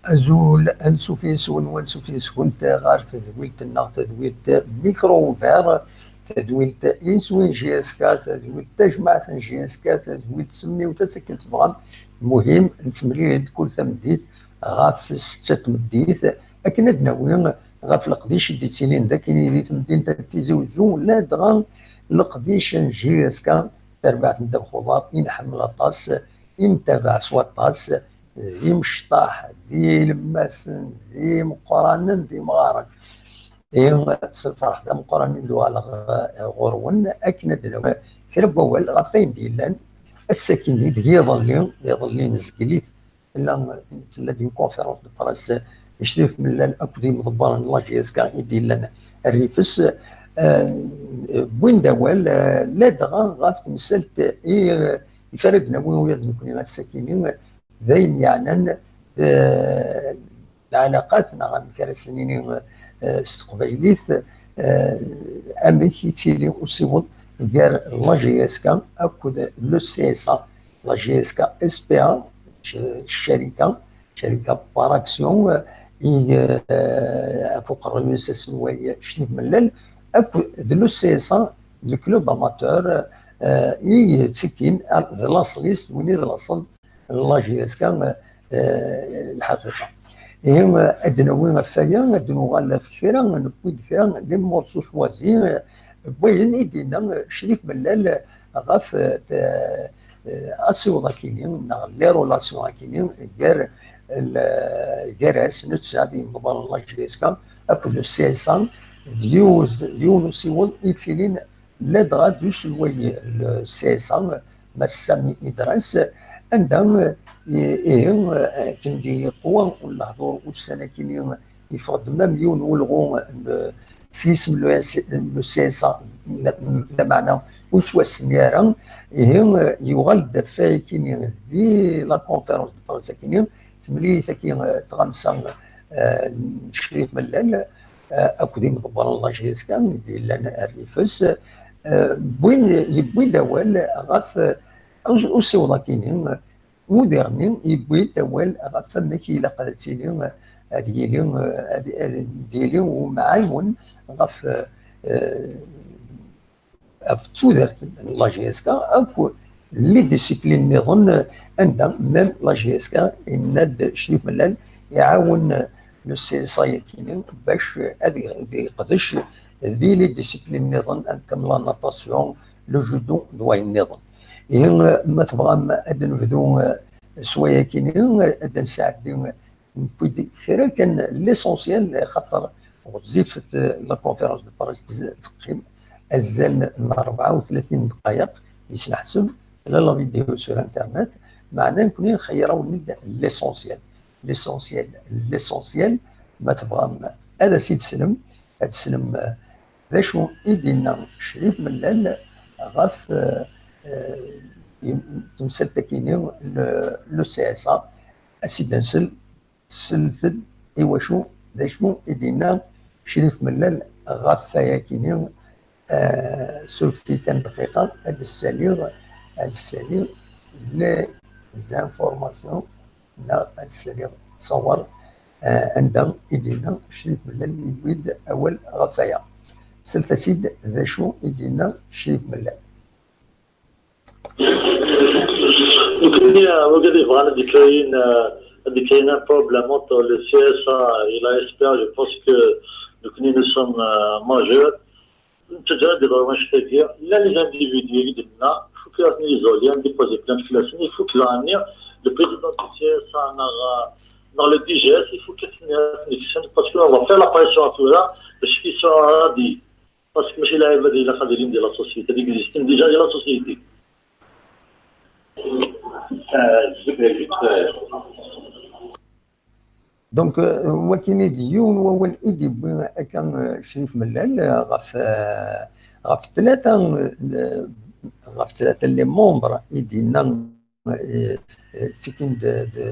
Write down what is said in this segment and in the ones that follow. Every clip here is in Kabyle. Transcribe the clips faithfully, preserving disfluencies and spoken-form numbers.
Azul, ansuf yes-wen, wansuf yes-went ɣer tedwilt-nneɣ, tadwilt Micro Ouvert, tadwilt iswi n J S K, tadwilt tajmaɛt n J S K, tadwilt semmiwt-as akken tebɣam. Muhim, nettemlil-d kul tameddit ɣef ssetta n tmeddit, akken ad d-nawi ɣef leqdic i d-yettilin d akken di temdint n Tizi Uzzu, ladɣa leqdic n J S K, tarbaɛt n ddabex uḍar i nḥemmel aṭas, i nettabaɛ s waṭas, d imecṭaḥ, d ilemmasen, d imeqqranen, d imɣaren. Ihi, s lferḥ d ameqqran i d-uɣaleɣ, eh, ɣur-wen, akken ad d-nawi kra n wawal ɣef wayen d-yellan ass-akini d yiḍelli, iḍelli nezgel-it, tella, tella-d une conférence de presse, Crif Mellal akked imḍebbren n la J S K i d-yellan rrif-s, eh, wwin-d awal, eh, ladɣa ɣef temsalt i, eh, i ara d-nawi ula d nekkni ass-akini, d ayen yeɛnan, eh, lɛalaqat, neɣ amek ara s-nini, eh, s teqbaylit, eh, amek yettili usiweḍ gar la J S K akked le C S A, la J S K S P A, c-, ccarika, ccarika par action, eh, i, eh, ɣef uqerruy-is aselway Crif Mellal, akked le C S A, le club amateur, eh, i yettekkin, eh, d laṣel-is, d win i d laṣel n la J S K, eh, lḥaqiqa. Ihi, eh, ad d-nawi ɣef waya, ad d-nuɣal ɣef kra, newwi-d kra, les morceaux choisis, eh, n wayen i d-yenna, eh, Crif Mellal, eh, ɣef, eh, t-, eh, asiweḍ akini, neɣ les relations akini, gar l-, gar-as, netta d imḍebbren n la J S K, akked le C S A, d yiwet, d yiwen usiweḍ i yettilin ladɣa d uselway n le C S A, Mass Sami Idres, anda, eh, ihi, eh, akken d-yeqwa lehdur ussan akini, yeffeɣ-d même yiwen n welɣu, eh, s yisem le S-, le C S A, la-, lameɛna ur yettwassen ara. Ihi, eh, yuɣal-d ɣef wayakini di la conférence de presse akini, temlil-it akini, eh, tɣamsa, eh, n Crif Mellal, eh, akked imḍebbren n la J S K i d-yellan rrif-s, eh, wwin, yewwi-d awal ɣef, eh, us-, usiweḍ akini, eh, udiɣ-nni yewwi-d awal ɣef amek ilaq ad tili, eh, ad yili, eh, ad, ad d-yili umɛawen ɣef, eh, ɣef tudert n la J S K akk les disciplines nniḍen, anda même la J S K yenna-d Crif Mellal iɛawen le C S A-yakini bac ad yeqdec di les disciplines nniḍen, am comme la natation, le judo d wayen nniḍen. Ihi, ma tebɣam ad nebdu s wayakini, ad d-nesɛeddi newwi-d kra kan l'essentiel, xaṭer ɣezzifet la conférence de presse teqqim azal n rebɛa u tlatin dqayeq, di sneḥseb, tella la vidéo sur internet, meɛna nekkni nxeyyer-awen-d l'essentiel. L'essentiel, l'essentiel, ma tebɣam ad as-id-teslem, ad teslem, eh, d acu i d-yenna Crif Mellal ɣef, eh, eh, temsalt-akini, le, le C S A, ad s-id-nsel, slet-d i wacu, d acu i d-yenna Crif Mellal ɣef wayakini, eh, surfet-iyi kan dqiqa, ad d-ssaliɣ, ad d-ssaliɣ les informations, neɣ ad d-ssaliɣ ttṣawar, eh, anda i d-yenna Crif Mellal, yewwi-d awal ɣef waya. Slet-as-id d acu i d-yenna Crif Mellal. Donc, il y a, regarde, voilà, des créer une, euh, des créer un problème entre le C S A et la S P A. Je pense que, donc, nous, nous sommes, euh, majeurs. Netteddu ad d-iḍru annect-agi, llan les individus i d-nenna, il faut que les isolés, ad d-déposer plainte fell-asen, il faut que l'année, le président du C S A, neɣ, euh, neɣ le D G S, il faut que, parce qu'on va faire la pression à tout là, parce qu'ils sont radis. Parce que mačči lɛibad ilaq ad ilin di la société, ad existin déjà di la société. Donc, euh, wakini d yiwen wawal i d-yewwi akka, euh, Crif Mellal, euh, ɣef, euh, ɣef tlata, euh, ɣef tlata les membres i d-yenna, euh, euh, ttikin de, de,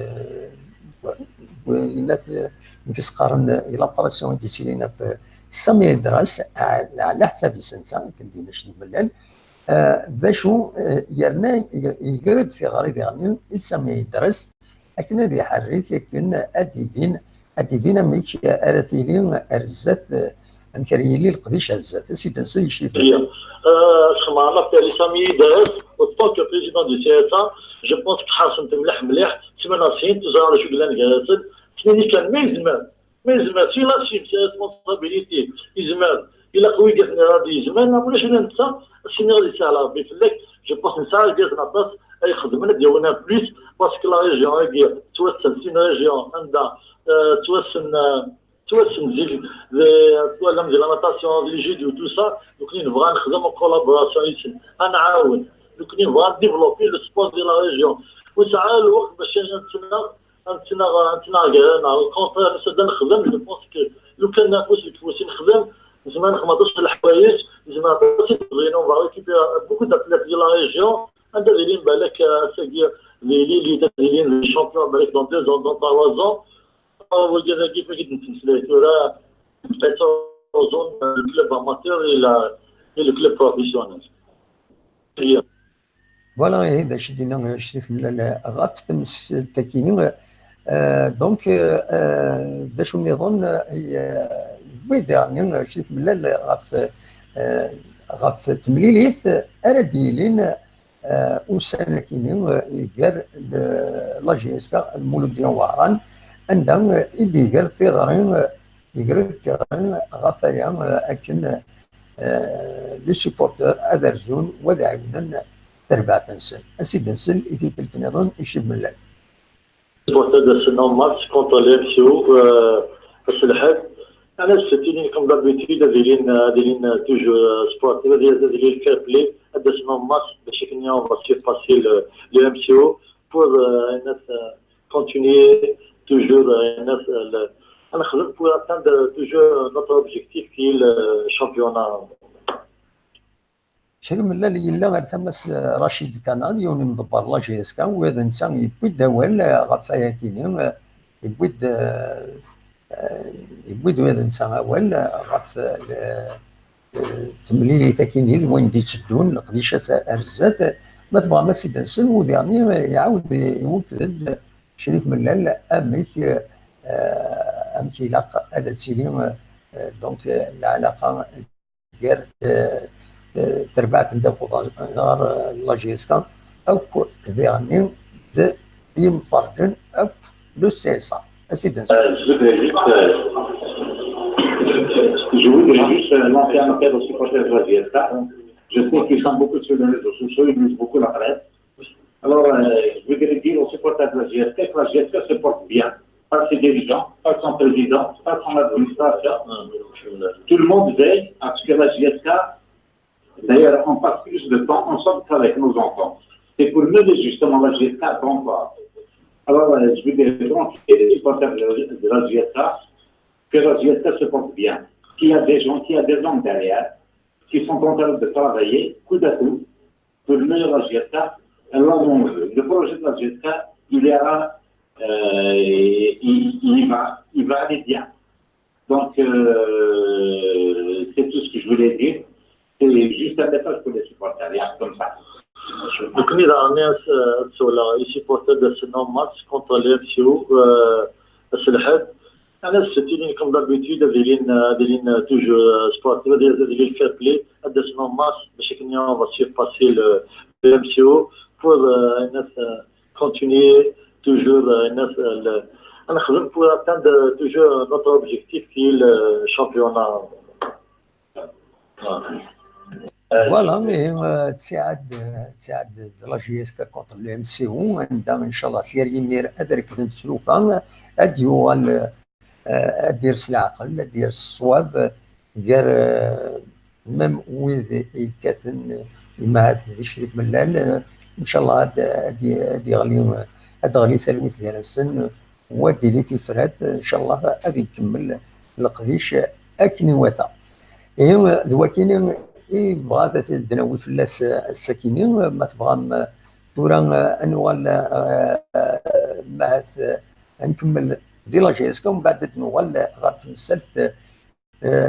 nekk s-qqaren, euh, la pression i d-yettilin ɣef, euh, Sami Idres, ɛla ḥsab-is netta, akken d-yenna Crif Mellal, Eh, d acu, eh, yerna ig-, iger-d tiɣri diɣen i Sami Idres akken ad iḥerrek, akken ad d-ibin, ad d-ibin amek ara tili ar zdat, eh, amek ara yili leqdic ar zdat. Ad s-id-nsen yeclif. Bien. Euh, Sami Idres, en tant que président du C S A, je pense que ḥersent mliḥ mliḥ, ssmana-sin, teẓra d acu yellan gar-asen, ttnini kan ma yezmer, ma yezmer, si la chef, si responsabilité, yezmer, ilaq wigad-nni ad yezmer, neɣ ulac ula netta, ass-nni ad yessahel Rebbi fell-ak. Je pense nesɛa irgazen aṭas ay ixedmen ad d-yawin un plus, parce que la région-agi tettwassen, c'est une région anda, euh, tettwassen, euh, tettwassen zik, d, twalam di la natation, di les judo, tout ça, donc nebɣa ad nexdem en collaboration yid-sen, ad nɛawen, donc nebɣa ad développer le sport de la région. Ur nesɛi ara lweqt bac ad nettnaɣ, ad nettnaɣ, ad nettnaɣ gar-aneɣ. Au contraire, nusa-d ad nexdem, je pense que lukan afus deg ufus i nexdem, nezmer ad nexdem aṭas n leḥwayeǧ, nezmer aṭas i d-ẓrin, on va récupérer beaucoup d'athlètes de la région, anda ad ilin balak, euh, ass-agi, di l'élite, ad ilin des champions, balak dans deux ans, dans trois ans. Ah, wagi d agif i d-nettmeslay tura, ttruẓun le club amateur et la, et le club professionnel. Iya. Voilà, ihi d acu i d-yenna Crif Mellal ɣef temsalt-agi. Euh, donc, euh, d acu nniḍen, euh, yewwi-d daɣen Crif Mellal ɣef, euh, ɣef temlilit ara d-yilin, euh, ussan-agi, euh, gar le, la J S K d Mulud Wehran, anda, euh, i d-iger tiɣri, euh, iger tiɣri ɣef waya, euh, akken, euh, les supporters ad rzun u ad ɛiwnen tarbaɛt-nsen. Ad s-id-nsel i tikkelt nniḍen i Crif Mellal. Supporter ad asen en masse contre le M C O, euh, ass n lḥedd. Ɛni ad ttinin comme d'habitude, ad ilin, ad ilin toujours, euh, sportifs, ad, ad ilin fair play, ad asen en masse, bac akken on va surpasser le, le M C O pour, euh, euh, continuer toujours, euh, ad nexdem pour atteindre toujours notre objectif qui est le championnat. Crif Mellal yella ar tama-s, eh, Rachid Kanal, yiwen n imḍebber n la J S K, u d netta yewwi-d awal, eh, ɣef wayagi-nni, eh, yewwi-d, eh, eh, yewwi-d u d netta awal, eh, ɣef, eh, le-, eh, temlilit-agi-nni d wayen d-itteddun, leqdicat ar zdat. Ma tebɣam ad s-id-nsel, u diɣen, eh, iɛawed iwekked-d Crif Mellal amek, eh, amek ilaq ad tili, eh, donc, eh, lɛalaqa gar, eh, eh, terbaɛt n Dda Uxuḍar ɣer, eh, la J S K, akk diɣenni d yimferǧen akk n le C S A. Ad s-id-nsel. Euh, je voudrais juste, euh, je voudrais juste, euh, lancer un appel aux supporters de la J S K. Je sais qu'ils sont beaucoup sur les réseaux sociaux, ils lisent beaucoup la presse. Alors, euh, je voudrais dire aux supporters de la J S K que la J S K se porte bien. Pas ses dirigeants, pas son président, pas son administration. Tout le monde veille à ce que la J S K, d'ailleurs, on passe plus de temps ensemble qu'avec nos enfants. C'est pour mener justement la J S K à grand pas. Alors, euh, je voudrais donc les supporters de la, de la J S K, que la J S K se porte bien, qu'il y a des gens, qu'il y a des hommes derrière, qui sont en train de travailler, coude à coude, pour mener la J S K, elle a mon jeu. Le projet de la J S K, il ira, euh, il, il va, il va aller bien. Donc, euh, c'est tout ce que je voulais dire. C'est juste un message pour les supporters, il y a comme ça. Donc, nekkni daɣen ad, ad ssawleɣ i supporters ad asen en masse contre le M C O, euh, ass n lḥedd. Ɛni ad ttinin comme d'habitude, ad ilin, ad ilin toujours, euh, sportifs, ad, ad ilin fair play, ad asen en masse, bac akken on va surpasser le, le M C O pour, euh, euh, continuer toujours, euh, ad nexdem pour atteindre toujours notre objectif qui est le championnat. Voilà, mais, euh, ttiɛad, ttiɛad de la J S K contre le M C O, anda, inchallah, s yir yimir ad rekdent tlufa, ad yuɣal, euh, ad d-yers leɛqel, ad d-yers ṣṣwab, euh, gar, euh, même wid yekkaten, euh, imahat di Crif Mellal, euh, inchallah ad, ad, ad yeɣli, euh, ad d-teɣli talwit gar-asen, euh, wa d-ili tifrat, inchallah ad ikemmel leqdic akken iwata. Ihi, d wakini i bɣa ad t-id-nawi fell-as, eh, ass-akini, ma tebɣam, eh, tura, eh, ad nuɣal, eh, eh, mahat, eh, ad nkemmel di la J S K, umbeɛd ad nuɣal, eh, ɣer temsalt, eh,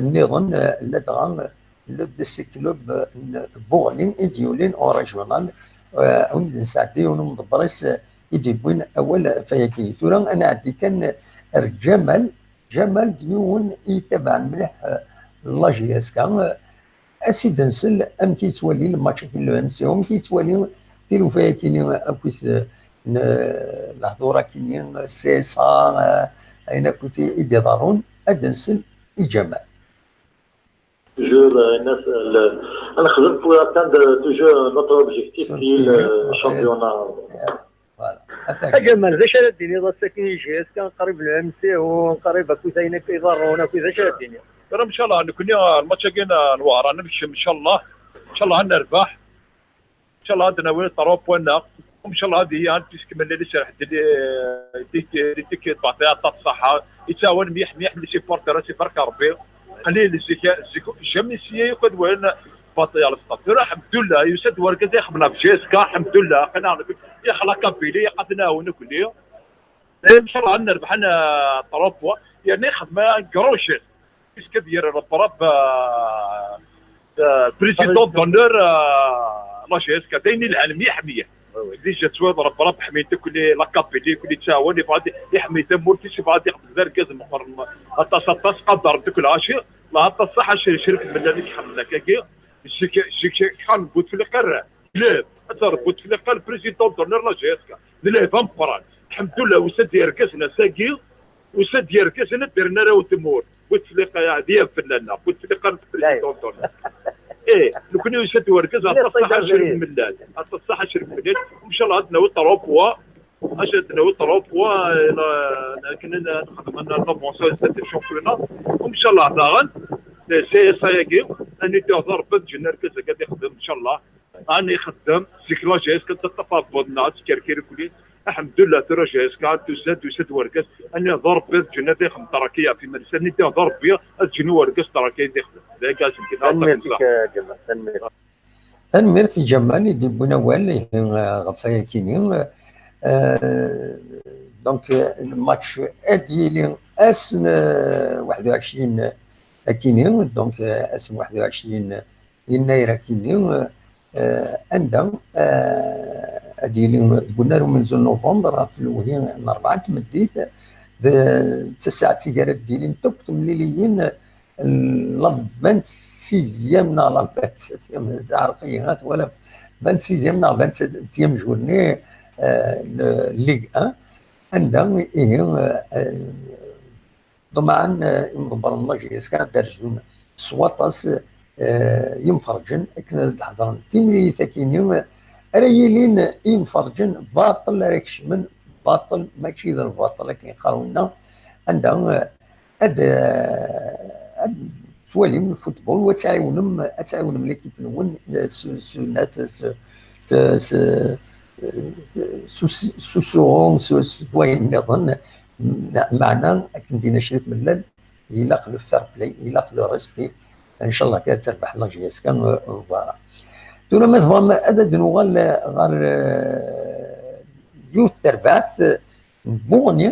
nniḍen, eh, ladɣa, eh, le D C Club n Buɣni i d-yulin en régional, eh, win i d-nesɛeddi yiwen umḍebber-is, eh, i d-yewwin awal ɣef wayagi. Tura ad nɛeddi kan ar Ǧamal. Ǧamal d yiwen i yettabaɛen mliḥ, eh, la J S K. Eh, ad s-id-nsel amek i yettwali lmatch-agi n le M C O, amek i yettwali tilufa-agi-nni akkit, eh, n, eh, lehdur-agi-nni, C S A, eh, ayen akkit i d-iḍerrun. Ad d-nsel i Ǧamal. Toujours, euh, notre, le, à nexdem pour atteindre toujours notre objectif qui est le championnat. Voilà. Agamar, d acu ara d-tiniḍ ass-agi i J S K qrib le M C O, qrib akkit ayen akka iḍerrun, akkit d acu ara d-tiniḍ? Tura, ncallah, nekkni lmatch-agi n Wehran, ad nekcem, ncallah, ncallah ad nerbeḥ. Ncallah ad d-nawi trois points-nneɣ. Ncallah ad iyi-, ad iskemmel ad iserreḥ-d les tickets, baṭi aṭas ṣṣeḥḥa. Yettɛawan mliḥ mliḥ les supporters, ad ibarek Rebbi. Qlil zik, zik jamais sya yakk ad walan baṭi ar le stade. Tura, ḥemdullah, yusa-d wergaz ixeddem ɣef J S K, ḥemdullah, aql-aɣ ixla Kabili, ad nɛawen akk-nni. Ncallah ad nerbeḥ, ad n-, trois points, yerna ixeddem un grand geste. Puisque ad yerr Rebbi, euh, euh, président d'honneur, euh, la J S K, d ayen ilhan mliḥ mliḥ. Déjà ttwaliḍ Rebbi, Rebbi ḥmi-t akk, la Kabylie akk yettɛawan, yebɣa ad iḥmi tamurt-is, yebɣa ad ixdem d argaz meqqren aṭas aṭas, qadar-t akk lɣaci. Llah aṭas ṣṣeḥ a Crif Mellal i iḥemmlen akkagi. Zik, zik, kan Bouteflika ara. Lɛib, ad terr Bouteflika le président d'honneur la J S K. D lɛib ameqqran. Ḥemdullah, usa-d yergazen ass-agi, usa-d yergazen ad d-rren arraw n tmurt. Bouteflika yeɛdi fell-aneɣ, Bouteflika le président d'honneur. Ih, nekkni usa-d wergaz, aṭas ṣṣeḥ a Crif Mellal. Aṭas ṣṣeḥ a Crif Mellal. Ncallah ad d-nawi trois points. Acu ad d-nawi trois points, akken ad nexdem, ad navancer le championnat. Ncallah daɣen, C S A-agi, ad nittiɣ d Rebbi ad ǧǧen argaz-agi ad ixdem, ncallah. Ad ixeddem, zik la J S K ad teṭṭef abbuḍ-nneɣ, ad tkerkir akk-nni. Aḥemdullah, tura J S K ad tusa-d, yusa-d wergaz, ad niɣ d Rebbi ad ǧǧen ad ixdem ṭraki ɣef iman-is, ad nittiɣ d Rebbi ad ǧǧen i wergaz ṭraki ad ixdem. D aya kan. Tanemmirt-ik a Ǧamal, tanemmirt. Tanemmirt i Ǧamal i d-yewwin awal, ihi, ɣef wayakini. Euh, donc, euh, lmatch ad yili ass n, euh, waḥed u ɛecrin akini, donc, euh, ass n waḥed u ɛecrin yennayer akini, euh, anda, euh, ad yili deg unnar umenzu n novembre ɣef lewhi n rebɛa n tmeddit, d d tasaɛet i ara d-yilin akk temliliyin, la vingt-sixième neɣ la vingt-septième, teɛreq-iyi, ha, twalam, vingt-sixième neɣ vingt-septième journée, euh, n Ligue un, anda, ihi, euh, ḍemɛen, euh, imḍebbren n la J S K ad d-rzun s waṭas, euh, yimferǧen akken ad d-ḥeḍren timlilit akini, euh, ara yilin imferǧen baṭel ara kecmen, baṭel, mačči d lbaṭel akken yeqqar winna, anda, euh, ad, ad twalim lfutbol, u ad tɛiwnem, ad tɛiwnem l'équipe-nwen s, s, s, s, s, s usuɣu, s, s wayen nniḍen. Meɛna, akken d-yenna Crif Mellal, ilaq le fair play, ilaq le respect. Ncallah kan ad terbeḥ la J S K, euh, voilà. Tura ma tebɣam ad d-nuɣal ɣer, euh, yiwet terbaɛt, Buɣni,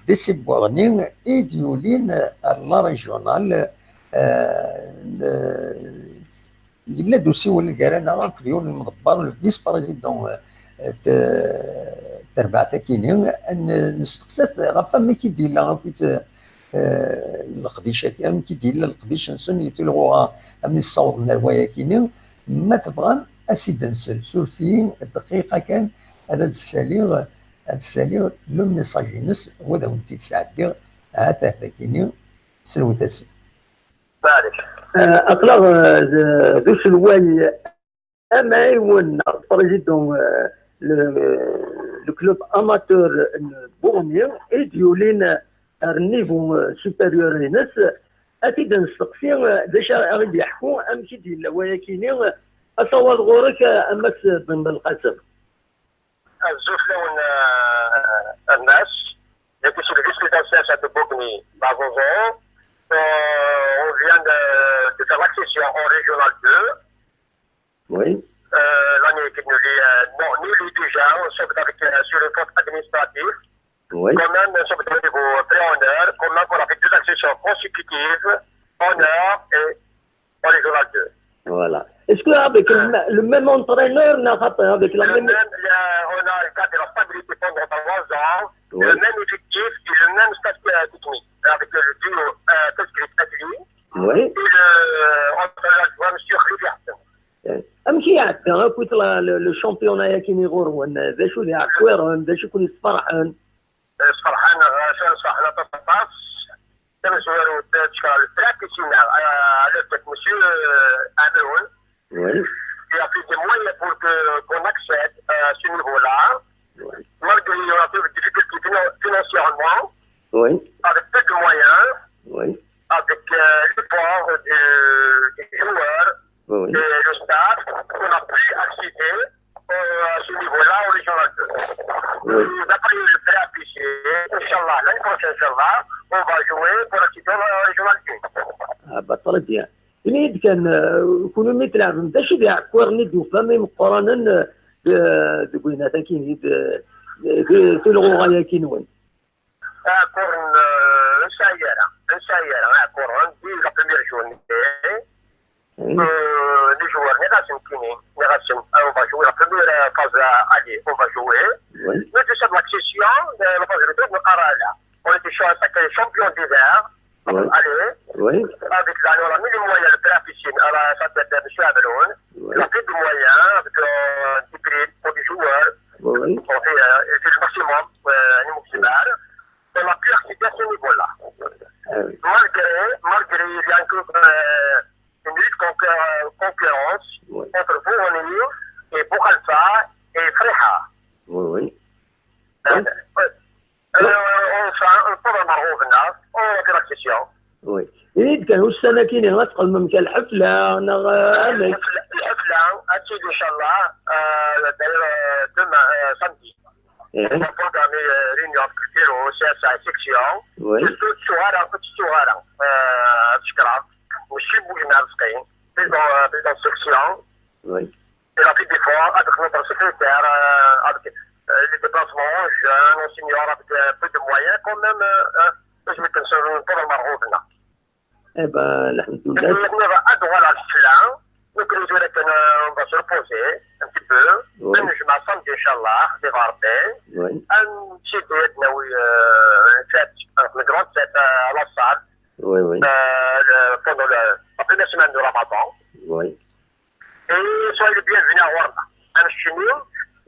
D C Buɣni i d-yulin ar la régionale, euh, n-, yella-d usiwel gar-aneɣ akked yiwen n imḍebber, le vice-président, euh, de, terbaɛt akini, n-, nesteqsa-t ɣef amek i d-yella akkit, euh, leqdic-agi, amek i d-yella leqdic-nsen, yettulɣuɣa amek i ssawḍen ar wayakini. Ma tebɣam, ad s-id-nsel, suref-iyi dqiqa kan, ad d-ssaliɣ, ad ssaliɣ le message-ines, u ad awen-t-id-sɛeddiɣ, ha-t-ah dagini, slewt-asen. Aql-aɣ d uselway amɛiwen neɣ président le club amateur n Buɣni i d-yulin ar niveau supérieur-ines, ad t-id-nesteqsi d acu ara ɣ-id-yeḥku, amek i d-yella wayakini. Asawaḍ ɣur-k a Mass Ben Belqasem. Azul fell-awen a Mass. Je suis le vice-président C S A de Bogny, Bazozo. Euh, on vient de, de faire l'accession en Régional deux. Oui. Euh, l'année qui nous dit, euh, non, nous, il est déjà, on sauvegarde euh, sur le poste administratif. Oui. Quand même, on sauvegarde au niveau pré-honneur. Quand même, on a fait deux accessions consécutives, honneur et Voilà. Est-ce que avec le, le même entraîneur, neɣ avec la même... Le même, le- on a gardé la stabilité pendant trois ans, le même effectif et le même staff, euh, technique, avec le duo, euh, Tazkrit Asli Oui. et le, euh, entraîneur adjoint, monsieur Khalid Hassan. Amek i iɛedda akk le, le, le championnat-agi ɣur-wen? D acu d iɛekkiren, d acu i ken-yesferḥen? Sferḥen-aɣ, sferḥen aṭas, aṭas. Tamezwarut, teckeṛ le prêt piscine, euh, à l'époque, monsieur, euh, Amroun. Oui. Il a fait des moyens pour que, qu'on accède à ce niveau-là. Oui. Malgré, on a eu des difficultés finan- financièrement, Oui. avec peu de moyens, Oui. avec, euh, l'effort de- des joueurs, Oui, oui. et le staff, on a pu accéder, euh, à ce niveau-là, au Régional deux. Oui. Et d'après le prêt affiché, Inch'Allah, l'année prochaine, Inch'Allah, on va jouer pour accéder au Régional deux. Ah, bah, très bien. Ini-yi-d kan, euh, kunwi mi tleɛbem, d acu d iɛekkiren i d-tufam imeqqranen, euh, de, de winat-agi, de, de, de tulɣuɣa-agi-nwen? Aɛekkuren, euh, ur nesɛi ara, ur nesɛi ara aɛekkuren, di la première journée, Oui. euh, les joueurs, nniɣ-asen nekkini, nniɣ-asen, ah, on va jouer la première, euh, phase, euh, aller, on va jouer. Oui. Mais tout ça, l'accession, euh, la phase retour, on est champion d'hiver, Oui. Allez, Oui. avec la, on a mis les moyens, le prêt piscine, à la santé de monsieur Amroun. Oui. Il a fait des moyens avec, euh, des prix pour les joueurs. Oui, oui. On fait, euh, il fait le maximum, euh, niveau maximal. On a pu accéder à ce niveau-là. Ah oui. Malgré, malgré, il y a encore, euh, une lutte concur- concurrence Oui. entre Bouroni et Boukhalifa et Friha. Oui, oui. Euh, Oui. euh, euh, enfin, on peut remarquer, on fait l'accession. Oui. Ini-yi-d kan, ussan-agi-nni ad txedmem kan lḥefla, neɣ, euh, amek? Lḥefla, lḥefla, ad tili, inchallah, euh, d'ailleurs, euh, demain, euh, samedi. Eh. On va programmer, euh, réunion avec le bureau, C S A, section. Oui. Surtout, Tsuhara, Tsuhara, euh, Tchkra, aussi Bougna, président, euh, président de section. Oui. Il a fait des fois avec notre secrétaire, euh, avec, euh, les déplacements, jeunes, seniors, avec, euh, peu de moyens quand même, euh, euh, je me concerne pour le Maroc, là. Eh ben, alhamdoulilah. Et puis, on va à droite à cela. Donc, nous, on va se reposer un petit peu. Oui. Un jugement samedi, Inch'Allah, des Barbés. Oui. Un petit peu, oui, euh, une fête, une grande fête, euh, à la salle. Oui, oui. Euh, le, pendant le, la première semaine de Ramadan. Oui. Et soyez les bienvenus à Warda. Un chimio,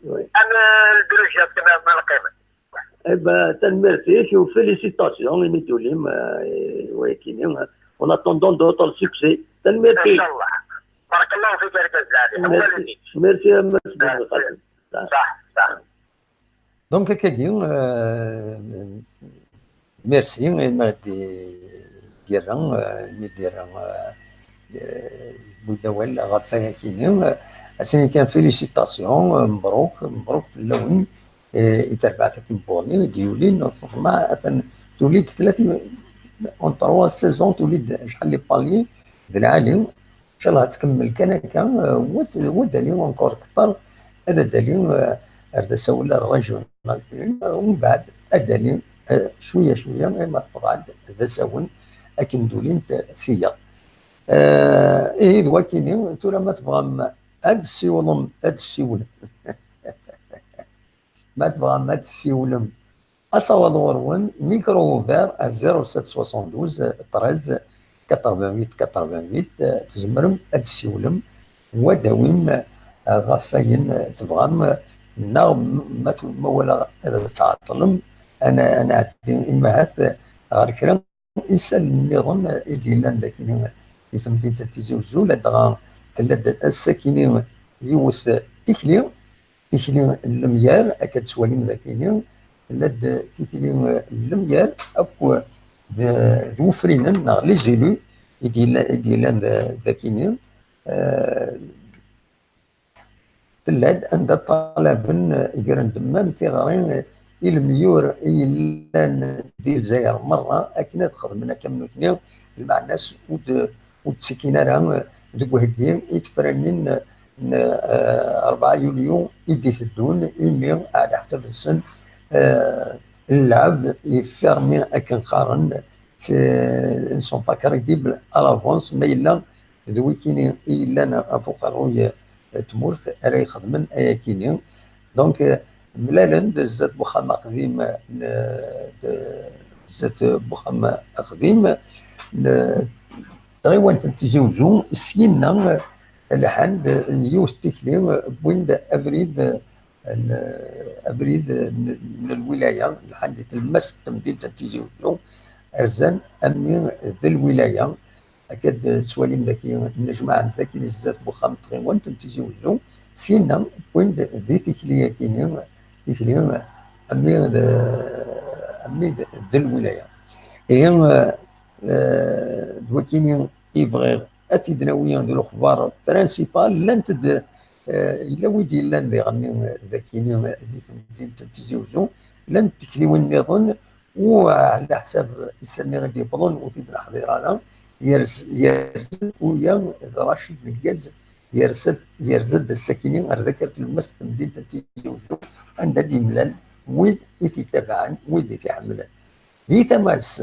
Oui. un, euh, le deuxième, c'est même, même le Eh ben, tanemmirt-ik, félicitations, imi d-tulim, euh, et, ouais, kini, euh, en attendant d'autres succès. Tanemmirt-ik. Inchallah. Barakallahu fik, argaz lɛali. Merci. Merci, euh, merci, Ah, Abdel Qasim. Ça, ça. Donc, akkagi, euh, merci, imi d-, d-yerra, euh, imi d-yerra, euh, euh, yewwi-d awal ɣef wayagi-nni. Euh, ass-nni kan, félicitations, euh, mebruk, mebruk fell-awen, euh, i terbaɛt akken Bourni, i d-yulin, atan tuli-d tlata, en trois saisons, tuli-d acḥal n paliers, d lɛali. Inchallah ad tkemmel kan akka, euh, wa d-, wa d-ali encore kter, ad d-ali, euh, ar d asawal ar régional, euh, umbeɛd ad d-ali, euh, cwiya cwiya, arma teqḍeɛ-d d asawen akken d-ulint tiyaḍ. Euh, ihi d wakini, tura ma tebɣam ad ssiwḍem, ad ssiwlem. Ma tebɣam ad tessiwlem, asawaḍ ɣur-wen, micro ouvert à zéro sept soixante-douze treize quatre-vingt-huit quatre-vingt-huit, euh, tzemrem ad tessiwlem, wa d-awim, euh, ɣef wayen, euh, tebɣam, euh, neɣ m-, ma tu-, ma walaɣ ad tɛeṭṭlem, ad n-, ad nɛeddi imahat, euh, ɣer kra isallen nniḍen, euh, i d-yellan dagi, euh, di temdint n Tizi Uzzu, ladɣa tella-d ass-akini yiwet, euh, tikli, tikli n lemyar, akka d-tettwalim dagini, tella-d tikli n lemyar akk d, d wufrinen neɣ les élus i d-yella-, i d-yellan da-, dagini. Eh, tella-d anda ṭṭalaben, eh, gren-d même tiɣri, eh, i lemyur i yellan di Lezzayer merra akken ad xedmen akka am nutni, lmeɛna-s ur d-, ur d-ttekkin ara, eh, deg uheggi i tefranin, eh, n, eh, rebɛa yulyu i d-iteddun, imi ɛla ḥsab-nsen, eh, lleɛb ifirmi akken qqaren, eh, ne sont pas crédibles à l'avance, ma yella d wikini i yellan ɣef uqerruy n tmurt ara ixedmen ayakini. Donc, euh, mlalen-d zdat n wexxam aqdim, euh, n, de-, zdat n wexxam aqdim n tɣiwant n Tizi Uzzu, syenna, euh, lḥan-d yiwet n tikli, euh, wwin-d abrid, euh, n, abrid n, n lwilaya, lḥan di tlemmast n temdint n Tizi Uzzu, rzan ammi d lwilaya. Akka d-ttwalim daki, nnejmaɛen daki zdat n wexxam n tɣiwant n Tizi Uzzu, syenna wwin-d di tikli-yakini, tikli, ammi d, ammi d, d lwilaya. Ihi, eh, eh, d wakini i bɣiɣ ad t-id-nawi d lexbar principal, llant-d, eh, yella wid yellan diɣenni dakini di temdint n Tizi Uzzu, llant tikliwin nniḍen, u ɛla ḥsab issan-nni i d-yewwḍen ur t-id-neḥḍir ara, yerz-, yerz-d uya d Racid Meggaz, yerza-d, yerza-d ass-akini ar dakar tlemmast n temdint n Tizi Uzzu, anda d-yemlal wid i t-ittabaɛen, wid i t-iḥemmlen. Di tama-s,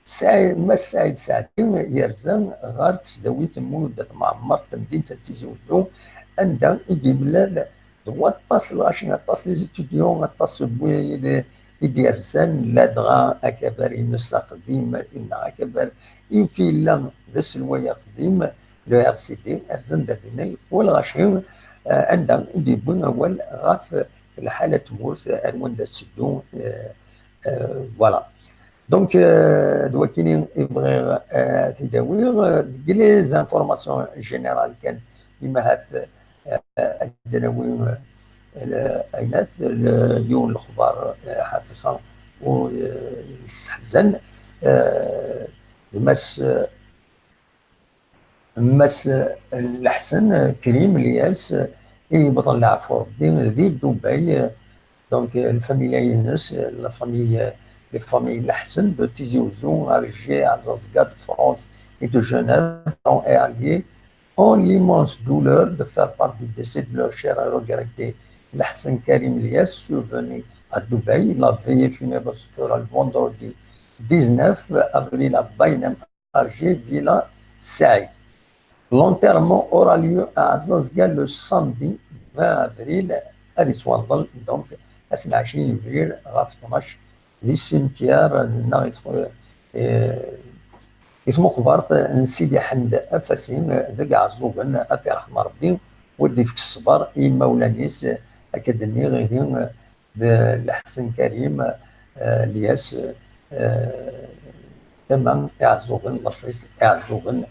Saɛid, Mass Saɛid Seɛdi yerza ɣer tesdawit n Mulud At Mɛemmer, temdint n Tizi Uzzu, anda i d-yemlal d waṭas n lɣaci, aṭas n les étudiants, aṭas n wid i d-yerzan, ladɣa akabar-ines aqdim, neɣ akabar i yella d aselway aqdim, le R C D, rzan-d ar dinna, yeqwa lɣaci, eh, anda i d-yewwi awal ɣef lḥala n tmurt, ar wanda tetteddu, eh, eh, voilà. Donc, euh, d wakini i bɣiɣ, euh, ad t-id-awiɣ, euh, deg les informations générales kan, imahat, euh, ad d-nawi, euh, aynat, l-, yiwen n lexbar, euh, ḥaqiqa, u, euh, yesseḥzan, euh, d Mass, euh, Mass Leḥsen Krim Lyas, i yewwḍen leɛfu Rebbi di Dubai. Donc, lfamilya-ines, la famille, les familles Leḥsen de Tizi Ouzou, Alger, Azazga, de France et de Genève, parents et alliés, ont l'immense douleur de faire part du décès de leur cher et regretté Leḥsen Krim Lyas, survenu à Dubaï. La veillée funèbre se fera le vendredi dix-neuf avril à Baïnem, Alger, Villa Saïd. L'enterrement aura lieu à Azazga le samedi vingt avril, ad yettwanḍel, donc, ass n ɛecrin yebrir ɣef tnac di cimetière, neɣ i txu-, eh, i tmuqbert n Sidi Ḥmed Afasi deg Ɛeẓẓugen, ad t-iṛḥem Ṛebbi, u ad d-ifk ṣṣber i yimawlan-is, akka d-nniɣ, ihi, d Leḥsen Karim, eh, Lyas, eh, tama Iɛeẓẓugen, laṣel-is Iɛeẓẓugen,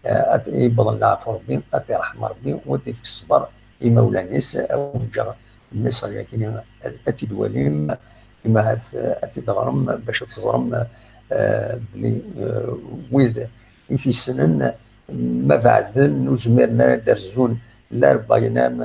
eh, ad yewweḍ leɛfu Ṛebbi, ad t-iṛḥem Ṛebbi, u ad d-ifk ṣṣber i yimawlan-is. Ad wen-ǧǧeɣ lmessage-agi, ad, ad t-id-twalim, imahat, eh, ad t-id-teɣrem, bac ad teẓrem, eh, belli, eh, wid i t-yessnen, ma beɛden, ur zmiren ara ad d-rzun la ar Baynam,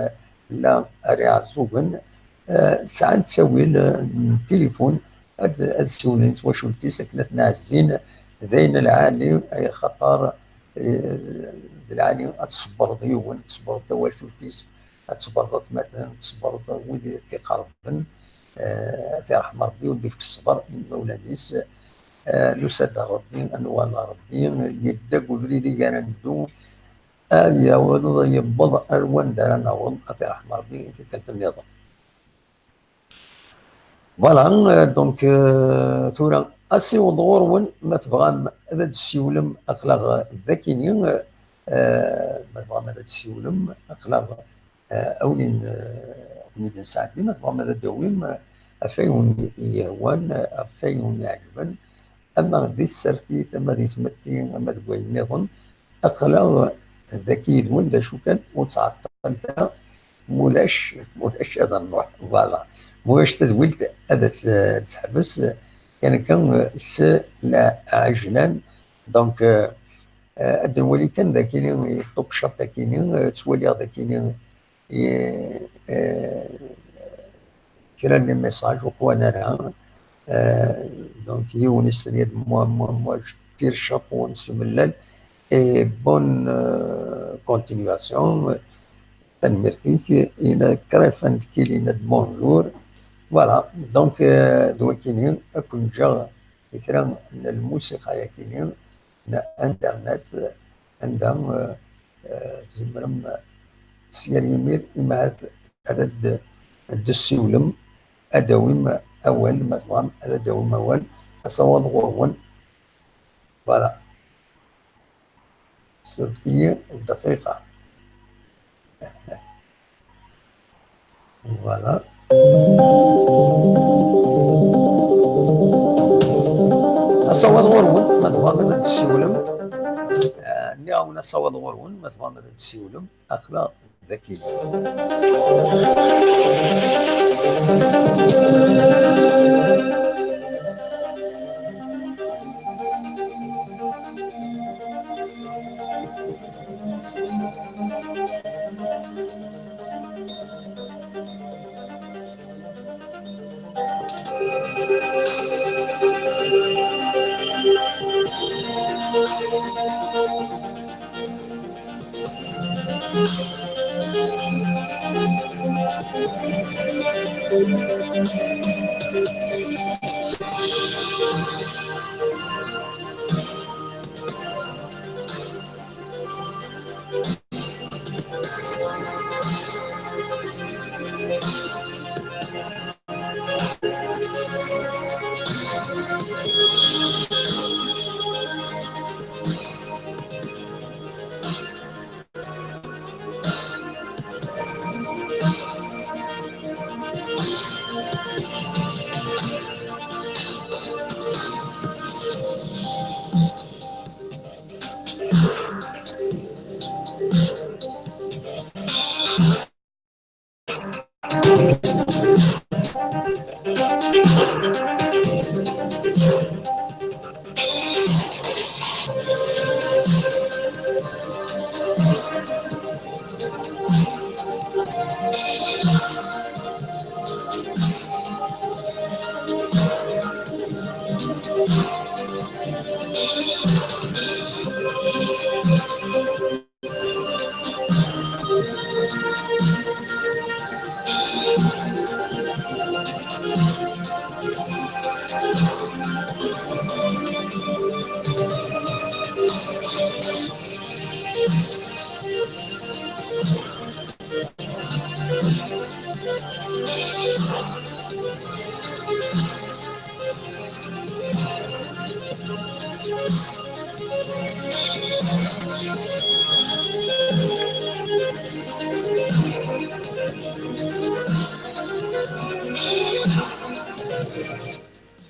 la ar Iɛeẓẓugen, eh, sɛan ttawil, eh, n tilifun, ad, ad siwlen i twacult-is akken ad ten-ɛezzin d ayen lɛali, ay axaṭer, eh, d lɛali ad tṣebbreḍ yiwen, ad tṣebbreḍ tawacult-is, ad tṣebbreḍ atmaten, ad tṣebbreḍ wid i k-iqerben, eh, ad t-iṛḥem Ṛebbi, u ad d-ifk ṣṣber i yimawlan-is, eh, nusa-d ar Ṛebbi, ad nwali Ṛebbi, yedda deg ubrid i ara neddu, ad yaweḍ, yewweḍ ar wanda ara naweḍ, ad t-iṛḥem Ṛebbi i tikkelt nniḍen. Voilà, euh, donc, euh, tura, asiweḍ ɣur-wen, ma tebɣam ad d-tessiwlem, aql-aɣ dakini, euh, ma tebɣam ad d-tessiwlem, aql-aɣ, euh, a wen-in-, euh, a wen-id-nesɛeddi, ma tebɣam ad d-tawim, euh, ɣef ayen wen-yehwan, euh, ɣef ayen wen-iɛeǧben, ama di tsertit, ama di tmetti, ama deg wayen nniḍen, aql-aɣ dagi yid-wen, d acu kan, ur ttɛeṭṭilet ara, mulac, mulac ad nruḥ, voilà, mulac tadwilt ad as-, ad teḥbes, kan akka, s lɛejlan. Donc, euh, euh, ad nwali kan dakini, yeṭṭub ciṭ dakini, euh, ttwaliɣ dakini, i, eh, kra n les messages ur qwan ara. Eh, donc, yiwen istenni-d, moi, moi, moi, je tire chapeau, s umellal, et bonne, euh, continuation. Tanemmirt-ik, ina krefan tkilin-d bonjour. Voilà, donc, euh, d wakini, ad ken-ǧǧeɣ kra n lmusiqa-yakini, n internet, anda, euh, eh, tzemrem s yal yimir, imahat ad d-, ad d-tessiwlem, ad d-tawim awal, ma tebɣam ad d-tawim awal, asawaḍ ɣur-wen. Voilà. Surfet-iyi dqiqa. Voilà. Asawaḍ ɣur-wen, ma tebɣam ad d-tessiwlem. Eh, nniɣ-awen asawaḍ ɣur-wen, ma tebɣam ad d-tessiwlem. Aql-aɣ dagi.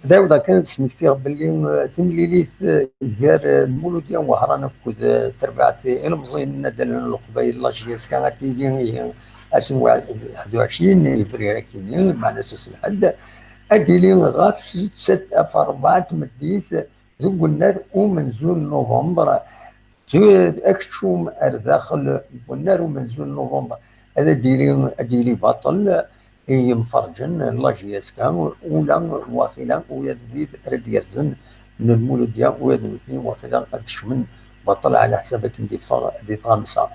Ad ɛawdeɣ kan ad smektiɣ belli, eh, timlilit, eh, gar, eh, Lmuludya n Wehran akked, eh, terbaɛt ilemẓiyen n Adal n Leqbayel, la J S K, ad tili ihi ass n waḥed u ɛecrin yebrir akkin-nni, meɛna ass n lḥedd, ad d-tili ɣef setta, ɣef rebɛa n tmeddit deg unnar umenzu n Nuvember. Akeččum ar daxel n unnar umenzu n Nuvember, ad d-yili, ad d-yili baṭel i yimferǧen n la J S K, ula waqila ula d wid ara d-yerzen n Lmuludya, ula d nutni waqila ad kecmen baṭel, ɛla ḥsab akken d-iffeɣ di tɣamsa.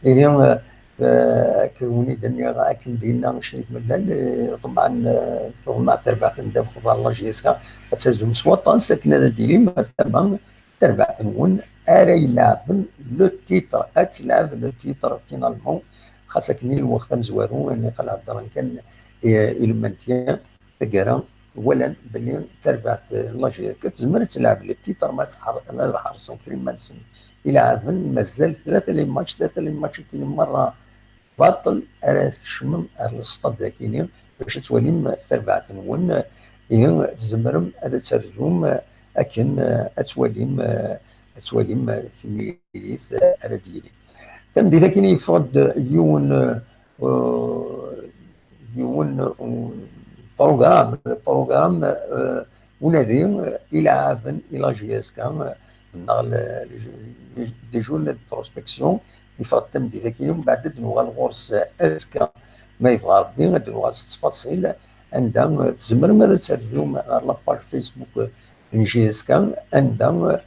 Ihi, eh, akka wen-id-nniɣ, akken d-yenna Ccrif Mellal, eh, ṭemɛen, eh, tuḍmeɛ terbaɛt n ddabex ɣer la J S K, ad terzum s waṭas akken ad d-tilim ar tama terbaɛt-nwen ara ileɛben le titre, ad tleɛb le titre finalement, xas akken i lweqt amezwaru, niqal heddren kan i, i le maintien, taggara walan belli terbaɛt, eh, la J S K tezmer ad tleɛb le titre, ma tḥer-, ma ad ḥerṣen kra iman-nsen ileɛben, mazal tlata les matchs, tlata les matchs akken merra baṭel ara tkecmem ar lestad dagini bac ad twalim tarbaɛt-nwen. Ihi tzemrem ad terzum akken ad twalim, ad twalim timlilit ara d-yilin. Tameddit akkin yeffeɣ-d yiwen, uh, yiwen, uh, program, program, uh, unadi, uh, ileɛɛaben i la J S K, uh, neɣ le, le, les journées de prospection, yeffeɣ-d tameddit akkin, mbeɛd ad d-nuɣal ɣur-s azekka, ma yebɣa Rebbi, ad d-nuɣal s ttfaṣil, anda, uh, tzemrem ad terzum ɣer la page Facebook, uh, n J S K, anda, uh,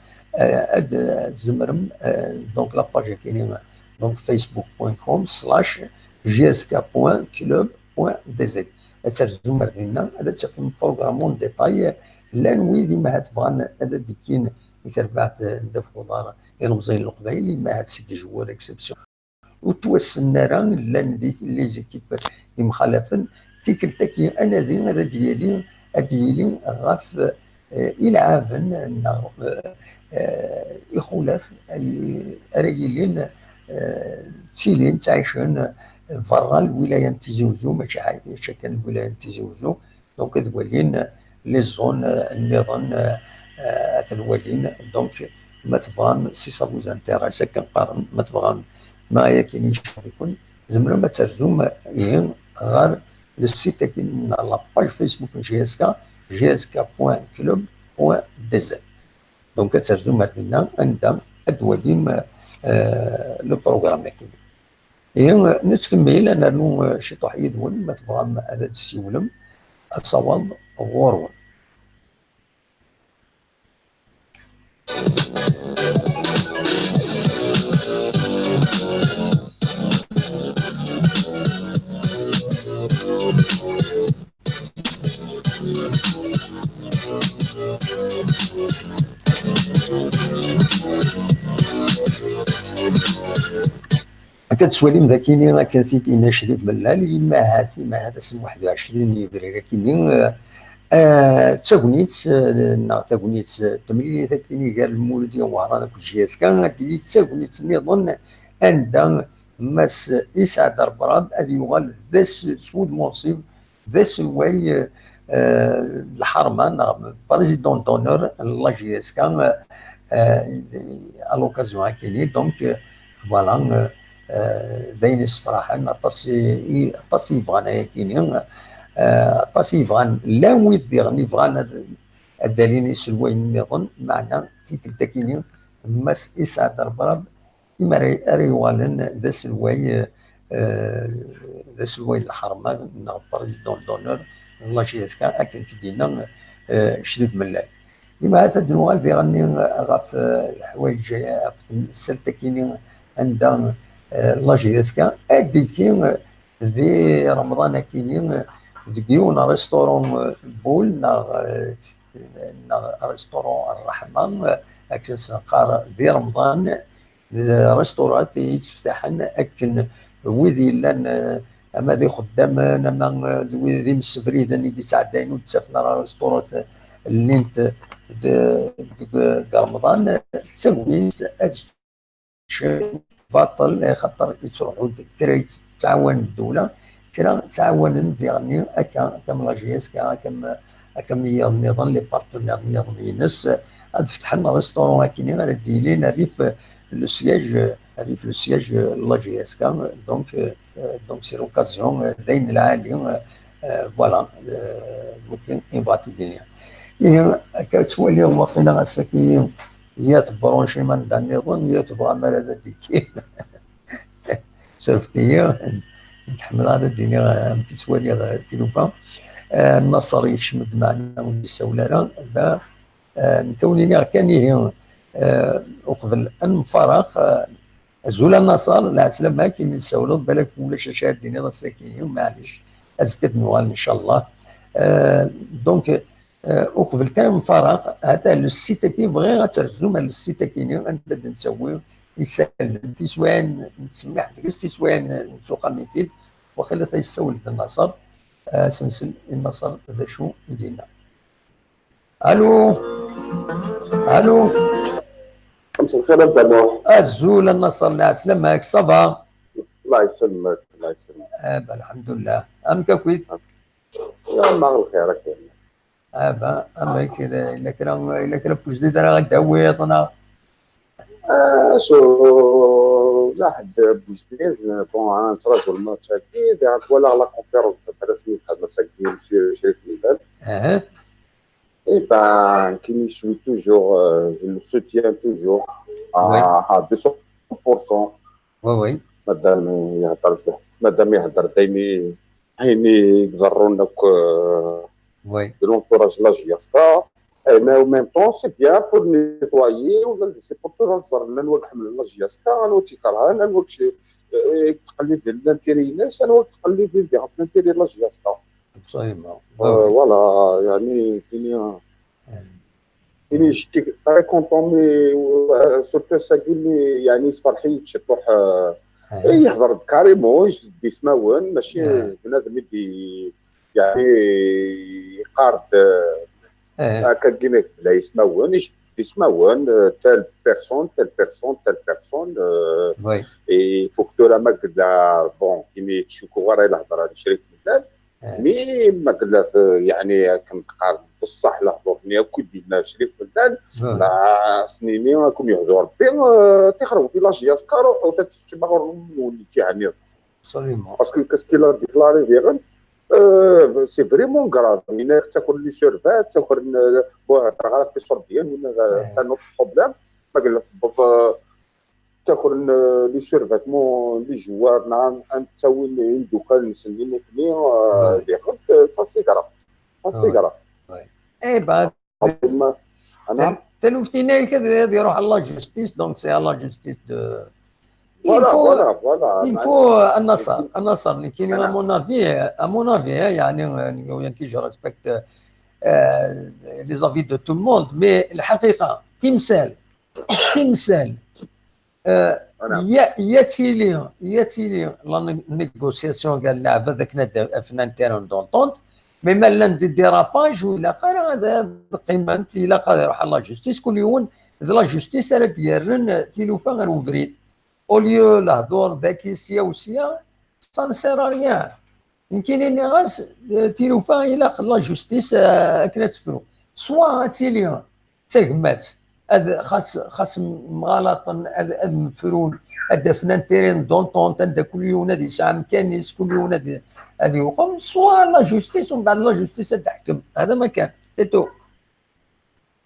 ad, ad tzemrem, uh, donc la page akkin, donc facebook point com slash J S K point club point D Z. Ad terzum ar dinna, ad tafem programme en détail, llan wid i ma bɣan ad d-kkin i terbaɛt n ddabex uḍar ilemẓiyen n Leqbayel, yemma ahat si d-jwur exception. Ur ttwassen ara, llan di les équipes yemxalafen. Tikkelt-agi anadi ad d-yili, ad d-yili ɣef eh, ilɛaben neɣ eh, eh, ixulaf ay- ara yilin eh, ttilin ttɛicen berra lwilaya n Tizi Uzzu, mačči ḥa- mačči kan lwilaya n Tizi Uzzu. Donc ad walin les zones eh, nniḍen eh, eh, ad ten-walin. Donc ma tebɣam, si ça vous intéresse, akken qqaren, ma tebɣam ma akken iceɣben-iken, tzemrem ad terzum ihi ɣer le site-agi neɣ la page Facebook n J S K, J S K point club point D Z. Donc ad terzum ar dinna anda ad twalim eh, le programme-agi. Ihi nettkemmil, ad nernu eh, ciṭuḥ yid-wen, ma tebɣam ad d-tessiwlem, asawaḍ ɣur-wen. Akka tettwalim d akini, akken t-id-yenna Crif Mellal, imahat, imahat ass n waḥed u ɛecrin n yebrir akini, eh, eh, d tagnit, eh, neɣ tagnit, eh, temlilit akini gar Lmulud Imehran akked J S K, ad d-tili d tagnit nniḍen anda Mass Isɛad Rebrab ad yuɣal d ass s wudmansib d aselway eh, lḥerma neɣ président d'honneur n la J S K eh, à l'occasion akini. Donc eh, voilà, eh, eh, d ayen yessefraḥen, aṭas i, i- aṭas i yebɣan ayakini, eh, aṭas i yebɣan, llan wid diɣen yebɣan ad, ad d-alin iselwayen nniḍen, meɛna tikkelt akini Mass Isɛad Rebrab imi ara ara yuɣalen d aselway, eh, d aselway n lḥerma neɣ président d'honneur n la J S K, akken t-id-yenna eh, Crif Mellal. Imahat ad nuɣal diɣenni ɣef eh, leḥwayeǧ, ɣef temsalt-akini anda eh, la J S K ad d-tili eh, di Remḍan akini eh, deg yiwen restaurant eh, Boule neɣ eh, neɣ restaurant Rreḥma, eh, akken s-neqqar di Remḍan, d restaurant i yetteftaḥen akken wid yellan eh, ama d ixeddamen ama eh, d wid d imsebriden i d-yettɛeddayen ur d-ttafen ara restaurant, eh, llint d- deg deg Remḍan, d tagnit ad ččen baṭel, eh, xaṭer yettruḥu-d kra yettɛawan ddewla, kra ttɛawanen diɣenni akka, akka am la J S K, akka am, akka am yiḍ nniḍen, les partenaires nniḍen ines, ad fetḥen restaurant akini ara d-yilin rrif le siège, rrif le siège n la J S K. Donc, euh, donc c'est l'occasion, euh, d ayen lɛali, euh, euh, voilà, euh, d wakken i bɣa ad t-id-iniɣ. Ihi, akka ttwaliɣ waqila ass-agi, ya tebṛuncim anda nniḍen, ya tebɣam ara d ad d-ikkin. Surfet-iyi, nekk ḥemmleɣ ad d-iniɣ amek i ttwaliɣ eh, tilufa. Eh, Nnaṣer yekcem-d, meɛna ur d-yessawel ara. Da, eh, nekk a wen-iniɣ kan ihi, eh, uqbel ad nemfarex, eh, azul a Nnaṣer, lɛeslama-k, imi tsawleḍ, balak ulac acu ara d-tiniḍ ass-agi, maɛlic, azekka ad d-nuɣal, ncallah. Eh, donc, Eh, uqbel kan ad nemfarex, hata le site-agi, bɣiɣ ad terzum ar le site-agi-ni, anda d-nettawi isallen, tiswiɛin, nettsemmiḥ deg-s tiswiɛin n tsuqamin-tid, waqila ta yessawel-d Nnaṣer, eh, ad s-nsel i Nnaṣer d acu i d-yenna. Alu? Alu? Mselxir a Dda Muḥ. Azul a Nnaṣer, lɛeslama-k, ça va? Allah yesselmek, Allah yesselmek. Eh, ben, lḥemdullah. Amek akk-it? Ya, ma lxir akka. Ah, ben, amek, yella, yella kra, yella kra n wejdid ara ɣ-d-tawiḍ, neɣ? Ah, so, la ḥedd n wejdid, bon, ah, nettṛaju lmatch-agi, diɣ twalaɣ la conférence de presse-nni i d-txedm ass-agi Monsieur Crif Mellal. Aha. Eh ben, qui me suit toujours, euh, je le soutiens toujours à, Oui. à deux cents pour cent. Oui, oui. Madame ihedder, madame ihedder daymi ayen i iḍerrun akk, euh, Oui. de l'entourage n la J S K. Et mais en même temps, c'est bien pour nettoyer, ou c'est pour tout le monde, llan wid ḥemmlen la J S K, llan wid ikerhen, llan wid eh, tqellid l'intérêt-ines, llan wid tqellid diɣ l'intérêt n la J S K. Absolument. Euh, Oui, oui. Voilà, يعني, كاين، Euh. Ini, j'étais très content, mais, euh, surtout ass-agi, mais, yeɛni, yessefreḥ-iyi ciṭuḥ, euh, eh, yehder-d carrément, ijebbed ismawen, mačči d bnadem i d-, yeɛni, yeqqar-d, euh, akka, gina, bla ismawen, ijebbed ismawen, euh, telle personne, telle personne, telle personne, euh, et il faut que tura ma qella, bon, kini tcukku ara i lehḍra n Crif Mellal, mais ma qella, euh, yeɛni, akken teqqar, bṣeḥ lehḍur-nni akk i d-yenna Crif Mellal, la, s-nini, ad ken-yehdu Rebbi, euh, tixer-, village Yaska, ruḥ, ur tt-teččem aɣrum-nwen n lǧiha-nniḍen. Absolument. Parce que qu'est-ce qu'il a déclaré diɣen? Euh, c'est vraiment grave. Yenna-yak ttaker les survêtements, ttaker, euh, bon, heddreɣ ara ɣef les survêtements, c'est un autre problème. Ma qella tewweḍ, euh, ttaker, euh, les survêtements, les joueurs, neɣ ad ttawin imeddukal-nsen di nutni, euh, diɣen, euh, ça c'est grave. Ça c'est grave. Eh ben, Tal-, taluft-ina-k ad, ad iruḥ à la justice, donc c'est à la justice de. Il faut, voilà, voilà. Il faut, euh, un Nasser, un Nasser, nekkini, à mon avis, euh, à mon avis, hein, yeɛni, euh, yeɛni que je respecte, euh, les avis de tout le monde, mais lḥaqiqa, timsal, timsal, Euh, ya, ya tili, ya tili la né-, négociation, ɣer leɛbad akken ad d-afen un terrain d'entente, mais ma llan des dérapages, ur ilaq ara ad, ad qqiment, ilaq ad iruḥ à la justice, kul yiwen d la justice ara d-yerren tilufa ɣer ubrid. Au lieu lehdur daki sya u sya, ça ne sert à rien. Nekkini nniɣ-as, eh, tilufa ilaq la justice, eh, akken ad tefru. Soit ad tili d tagmat, ad, xas, xas mɣalaṭen, ad, ad mefrun, ad d-afen un terrain d'entente, anda kul yiwen ad yesɛu amkan-is, kul yiwen ad, ad yuqem, soit la justice, umbeɛd la justice ad teḥkem. Hada ma kan, c'est tout.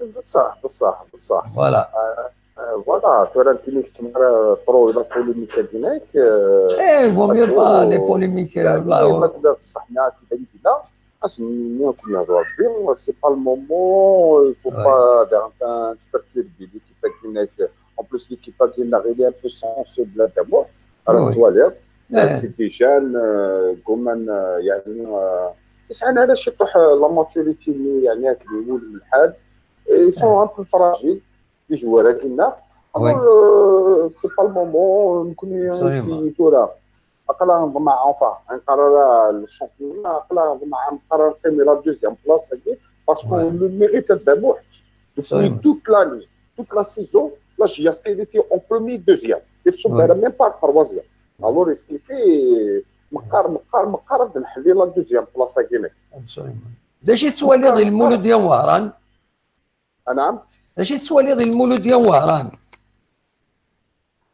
Bṣaḥ, bṣaḥ, bṣaḥ. Voilà. Euh, euh, voilà, tura nekkini keččem ara trop la polémique-agi-inek, euh, eh, vaut mieux pas les polémiques, euh, yeɛni, ma tella bṣaḥ, neɣ akken d ayen yella, as-nini akken yehder Rebbi, c'est pas le moment, il faut pas daɣen ad tperturbi l'équipe-agi-inek. En plus, l'équipe-agi-inek, il est un peu sensible à Dda Muḥ. Ara tettwaliḍ, c'est des jeunes, euh, gguman, euh, yeɛni, euh, yesɛan ala ciṭuḥ, euh, la maturité-nni, yeɛni, akken iwulem lḥal. Ils sont un peu fragiles, les joueurs-agi-nneɣ. Alors, euh, c'est pas le moment, nekkni, si tura aql-aɣ neḍmeɛ, enfin, nqarr ara le championnat, aql-aɣ neḍmeɛ, nqarr neqqim la deuxième place-agi, parce qu'on le mérite à Dda Muḥ. Depuis toute l'année, toute la saison, la JSK, il était en premier, deuxième. Il ne s'en même pas troisième. Alors, est-ce qu'il fait, meqqar, meqqar, meqqar ad nḥelli la deuxième place-agi-inek. Absolument. D acu i tettwaliḍ i Lmulud At Wehran? Anɛam? D acu i tettwaliḍ i Lmulud At Wehran?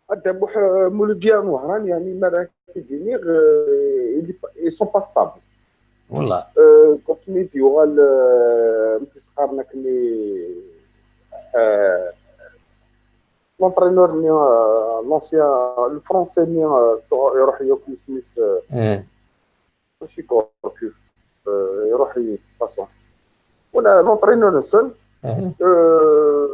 A Dda Muḥ, euh, Lmulud At Wehran, yeɛni, ma ara k-id-iniɣ, euh, ils sont pas stables. Wallah. Euh, asmi d-yuɣal, euh, amek i s-qqaren akken, euh, l'entraîneur-nni, euh, l'ancien, le français-nni, euh, iruḥ yakk yisem-is, euh, mačči Gourcuff, euh, iruḥ-iyi, de toute façon. Wala l'entraîneur-nsen, euh,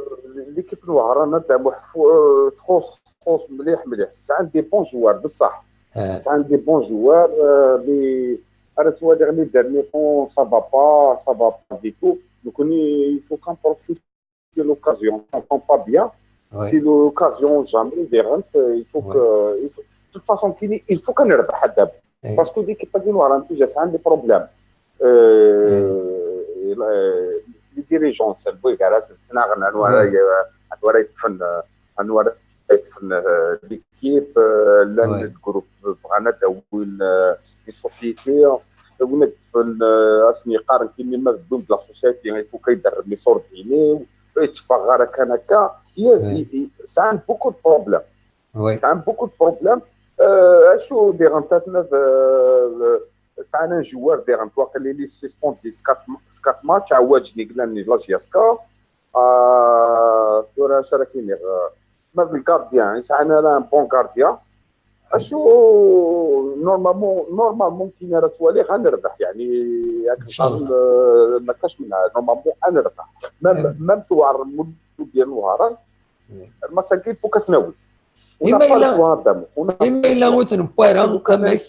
l'équipe n Wehran, a Dda Muḥ, euh, txuṣ, txuṣ mliḥ, mliḥ. Sɛan des bons joueurs, bṣaḥ. Sɛan des bons joueurs, euh, mais ara twaliḍ les derniers temps, ça va pas, ça va pas du tout. Donc, il faut qu'on profite de l'occasion. On ne prend pas bien. C'est l'occasion jamais, diɣen, euh, il faut que, il faut, de toute façon, kini, il faut qu'on ait le. Parce que l'équipe-agi n Wehran, déjà, c'est un des problèmes. Euh, euh, les dirigeants, c'est le boy, c'est un, un, un, un, un, un, l'équipe, euh, llan deg groupe, bɣan ad d-awin, euh, les sociétés, euh, win ad ṭṭfen, euh, asen yeqqaren kini ma tewwim-d la société, il faut que yderrem iṣurdiyen-iw, ur yetteffeɣ ara kan akka. Sɛan beaucoup de problèmes. Sɛan beaucoup de problèmes. Euh, acu diɣen tatna, euh, sɛan un joueur diɣen waqil il est suspendu s quatre, s quatre matchs, Ɛwaǧ-nni yellan di la JSK. Ah, tura acu ara k-iniɣ, euh, ma d le gardien, yesɛan ara un bon gardien. Acu, normalement, normalement, kini ara twaliɣ, ad nerbeḥ, yeɛni, akken, euh, ma kac menha, normalement, ad nerbeḥ. Même, même At Wehran, Lmulud At Wehran, le match-agi, il faut qu'à t-nawi. Ima yella, ima yella ur t-newwi ara, amek?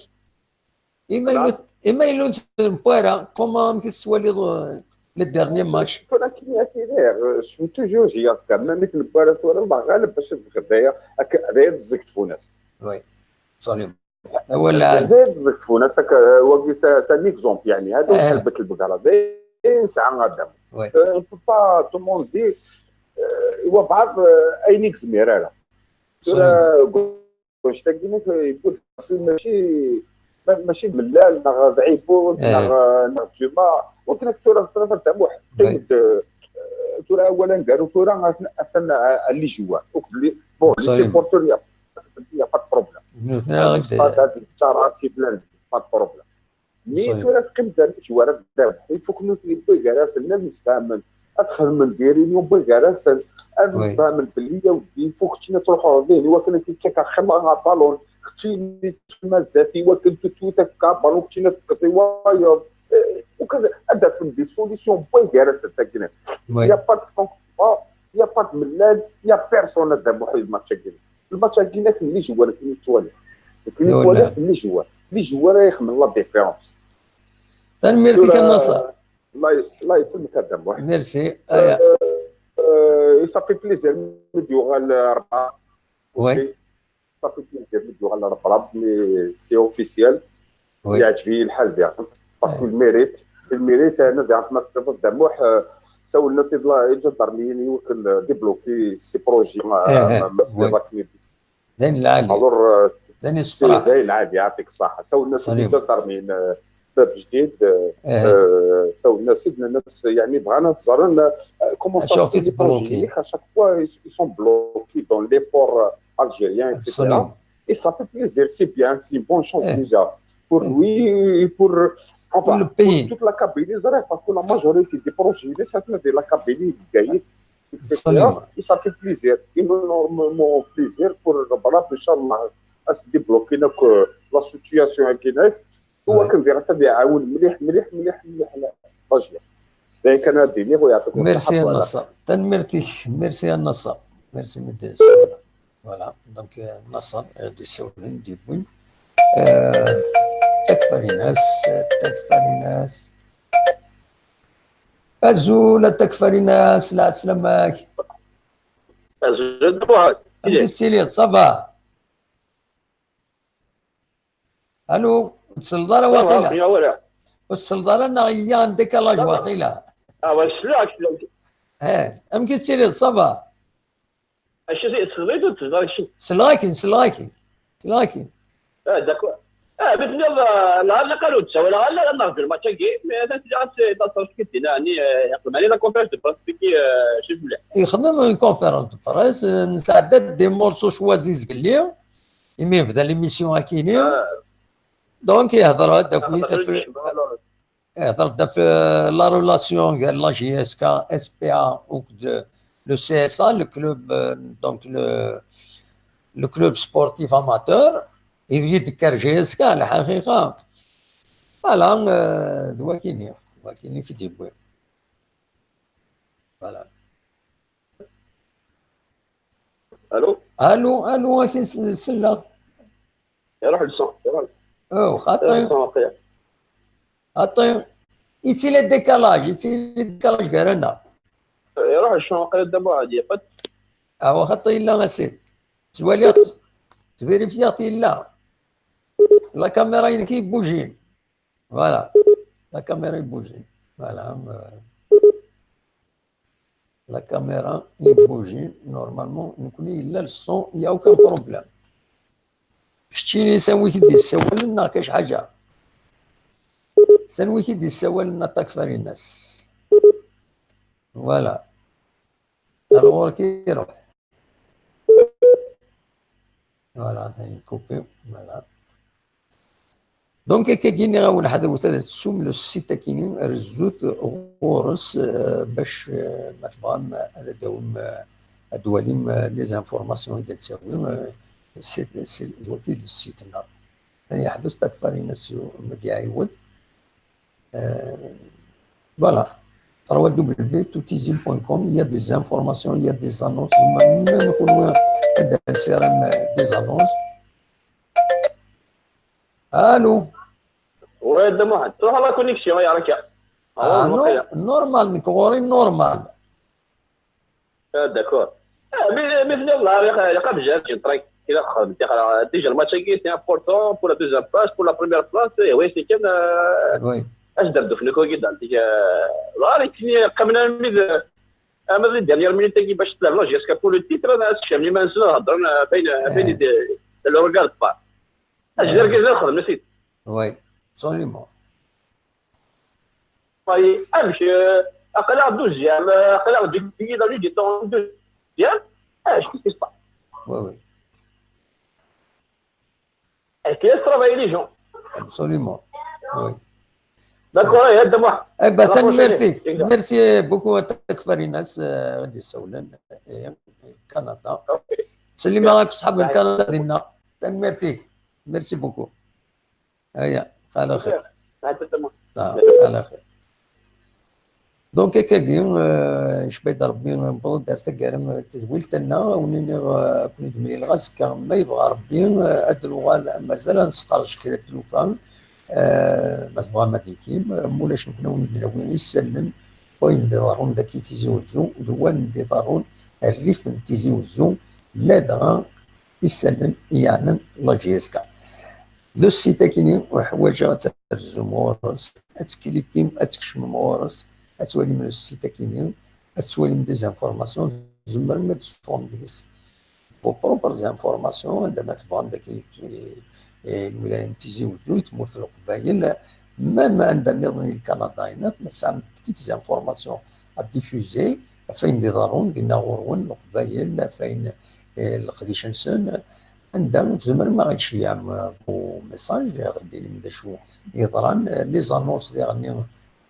Ima yella ur t-newwi ara, comment, amek i tettwaliḍ, euh, Le dernier match. Tura kini akini, je suis toujours j'y aska, même si nebwara tura, Allah ɣaleb bac ad d-xedaya, akka, d aya teẓẓeg tfunast. Oui, absolument. Awal D aya teẓẓeg tfunast, akka, wagi c'est un exemple, yani, hada ur tḥelbek lbegara, d ayen yesɛa Adam. Oui. Euh, on peut pas tout le monde dire, euh, iwa baɛḍ, euh, ayen i yezmir ara. Tura, gauche-agi, yewwi-d mačči, ma-, mačči d Mellal, neɣ d Ɛibud, Eh. neɣ, neɣ d Ǧuma. Wakken akka tura teṣrif Dda Muḥ, Ouais. qqim-d, euh, tura awal aneggaru, tura atan, atan, euh, les joueurs. Donc, les, bon, les Absolument. Supporters, il y a, il y a pas de problème. Nutni ara ɣ-d- Pas d'addiction, pas de problème. Mais Absolument. tura teqqim-d les joueurs, ad d-, il faut que nutni wway gar-asen, ad msefhamen, ad xedmen des réunions wway gar-asen, ad Oui. msefhamen belli, ya weddi, il faut que keččini ad truḥeḍ din, iwakken ad k-id-ttakeɣ xemma ɣer balon, keččini mazat, iwakken tout de suite ad k-fkeɣ balon, keččini ad tefkeḍ i wayeḍ. Eh, u kan ad d-afen des solutions wway gar-asen, tagi. Oui. Il y a pas de front, il y a pas de Mellal, il y a personne ad d-amuḥ i match-agi. Lmatch-agi, akken les joueurs, akken i ttwaliɣ. Akken i Wala. ttwaliɣ, akken les joueurs. Les joueurs ay ixedmen la différence. Tanemmirt-ik a Naṣer. Allah y-, Allah yesselmek a Dda Muḥ. Merci. Aya. Euh, ça fait plaisir mi d-yuɣal Rebrab. Oui. Ça fait plaisir mi d-yuɣal Rebrab, mais c'est officiel. Oui. Yeɛǧeb-iyi lḥal diɣen. Parce que le mérite, le mérite, ana diɣen ma tefkiḍ Dda Muḥ, euh, sawlen-as i la-, i lǧadarmiyin i wakken, euh, débloquer ces projets, euh, Eh, eh, ma, ma oui. sliɣ akken i d-, D ayen lɛali. alors, euh, D ayen c'est yessefraḥ. d ayen lɛali, yeɛṭik ṣṣeḥḥa. Sawlen-as i Salim. lǧadarmiyin, euh, bab jdid, euh, Eh. euh, sawlen-as-id, nnan-as, yeɛni, bɣan ad ẓren, euh, comment ça Acu se fait i les projets. tbloquer. À chaque fois, ils, ils sont bloqués dans l'effort, euh, algérien, et cetera. Absolument. Et ça fait plaisir, c'est bien, c'est une bonne chose Eh. déjà. Pour Eh. lui et pour, enfin, Pour le pays. Pour toute la Kabylie, parce que la majorité des projets, certains de la Kabylie, et cetera. Absolument. Et ça fait plaisir, énormément plaisir pour Rebrab, Inch'Allah, à se débloquer, donc, euh, la situation à Guinée. Ouais. وكان دير حتى يعاون مليح، مليح، مليح، مليح على la jeunesse. ذلك كان ديني ويعطيكم Merci الصحة. a Voilà. Naṣer. Tanemmirt-ik. Merci a Naṣer. Merci mi d-tessawleḍ. Voilà. Donc, euh, Naṣer, euh, d-yessawlen, d-yewwin. Euh, takfarinas, euh, takfarinas. Azul a takfarinas, lɛeslama-k. Azul a Muḥend. Amek i tettiliḍ, ça va? Allô, ur tettleḍ ara waqila? Ur tettleḍ ara neɣ yella un décalage waqila? Ah, wa, sleɣ-ak, sleɣ-ak. Eh, amek i tettiliḍ, ça va? Acu i tesleḍ-it ur teẓriḍ acu? Sleɣ-ak-in, sleɣ-ak-in, sleɣ-ak-in. Ah, d'accord. Ah, mi tenniḍ, ah, la, la, ur ttawaleɣ ara ad naɣ d lmatch-agi, mais atan tella ad d-taseḍ kidina, ɛni, eh, yeqdem ɛni la conférence de presse-agi, eh, acu mliḥ. Yexdem une conférence de presse, eh, nesɛedda-d des morceaux choisis zgelli, imi yebda l'émission akini. Donc, yehder-d akkit ɣef, yehder-d ɣef la relation gar la J S K, S P A, ou de, le C S A, le club, euh, donc le, le club sportif amateur, ideg d-tekker J S K, lḥaqiqa. Voilà, euh, d wakini, d wakini i t-id-yewwi. Voilà. Allô? Allô, allô, akin s-, selleɣ. Iruḥ le son, iruḥ. Oh, xaṭi. Iruḥ le son, waqila. Xaṭi. Yettili décalage, yettili décalage gar-aneɣ. Iruḥ le son, waqila Dda Muḥend yeqqel. Awa, xaṭi yella a Sidi. Ttwaliɣ-t, ttverifyiɣ-t yella. La caméra-inek i bujin. Voilà. La caméra i bujin. Voilà. Euh, la caméra i bujin. Normalement, nekkni yella le son, il y a aucun problème. Keččini s anwi i d-yessawalen neɣ kac ḥaǧa? S anwi i d-yessawalen a takfarinas? Voilà. Ar ɣur-k i iruḥ. Voilà, atan coupé. Voilà. Donc, akkagi nniɣ-awen, ḥadret ad tsum le site-akini, rezzut ɣur-s, euh, bac, euh, ma tebɣam ad d-tawim, euh, ad d-twalim, euh, les informations i d-nettawi, euh, c'est, c'est, d wagi d le site-nneɣ. Atan yeḥbes takfarinas, ma d-iɛiwed. Euh, voilà. trois w w w point toutizil point com, il y a des informations, il y a des annonces. Même kunwi ad d-nsirem des annonces. Allô? Oui, Dda Muḥend. Tṛuḥ la connexion, ya raka. Ah, normal, nekk ɣur-i normal. Ah, d'accord. Ah, mais, mais tenniḍ la, ilaq ad bjerǧin tranquille, ad xedmen tixra. Déjà, le match-agi, c'est important pour la deuxième place, pour la première place, et oui, c'est kan, euh, oui. As-d-arduf nekk wagi, déjà, la, nekni qqimen armi d, armi d dernière minute-agi bac tebda la J S K pour le titre, ad skecmen iman-nsen, ad hedren, euh, bayen, bayen, le regard pas. Ajdi argaz ad xedmen, a sidi. Oui, absolument. Amek, euh, aql-aɣ douzième, euh, aql-aɣ deg dans le deuxième. Ah, je sais pas. Oui, oui. Est-ce qu'il laisse travailler les gens? Absolument. Oui. D'accord, eh, eh ben, tanemmirt-ik. Merci beaucoup à Takfarinas, euh, ad d-isawlen, eh, Canada. Ttsellimeɣ akk ṣṣḥab n Canada dinna. Tanemmirt-ik. Merci beaucoup. Aya, ala xir. Ala xir. Donc, akkagi, euh, ncba-d Rebbi, newweḍ-d ar taggara n tedwilt-nneɣ, ad wen-iniɣ, euh, ad ken-id-mlileɣ azekka, ma yebɣa Rebbi, euh, ad d-nuɣal, mazal ad nesqerdec kra n tlufa, euh, ma tebɣam ad d-tikim, euh, ma ulac nekkni ad wen-id-nawi isallen, wayen d-iḍerrun dagi Tizi Uzzu, d wayen d-iḍerrun rrif n Tizi Uzzu, ladɣa isallen i yeɛnan la J S K. Le site-agi-ni, ur ḥwaǧeɣ ad terzum ɣur-s, ad tklikim, ad tkecmem ɣur-s, ad twalim le site-agi-ni, ad twalim des informations, tzemrem ad teffɣem deg-s vos propres informations, anda ma tebɣam dagi, eh, eh, lwilaya n Tizi Uzzu, tmurt n Leqbayel, même anda nniḍen i Lkanada, ma tesɛam petites informations à diffuser, ɣef wayen d-iḍerrun dinna ɣur-wen, Leqbayel, ɣef wayen, eh, leqdic-nsen, anda tzemrem ad ɣ-d-tceyyɛem, euh, bu message, ad ɣ-d-tinim d acu yeḍran, euh, les annonces diɣenni,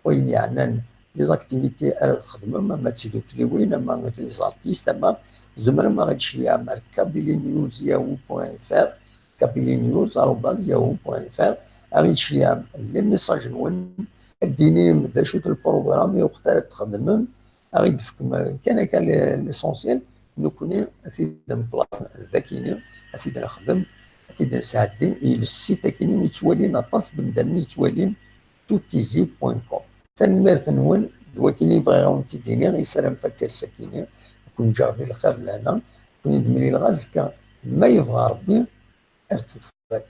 wayen yeɛnan les activités ara txedmem, ama d tidukliwin, ama d les artistes, ama tzemrem ad ɣ-d-tceyyɛem ar kabylie news yahoo point F R, kabylie news arobase yahoo point F R, ad ɣ-d-tceyyɛem les messages-nwen, ad d-tinim d acu-t le programme i waqt ara txedmem, ad ɣ-d-tefkem kan akka le-, l'essentiel, nekkni ad t-id-nplan dagi-ni, ad t-id-nexdem, ad t-id-nesɛeddi i le site-agi-ni i yettwalin aṭas n yimdanen i yettwalin tout tizi point com. Tanemmirt-nwen, d wakken i bɣiɣ ad wen-t-id-iniɣ, yessaram fakk ass-agi-ni, ad ken-ǧǧeɣ di lxir d lehna, ad ken-id-mlileɣ azekka, ma yebɣa Rebbi, ar tufat.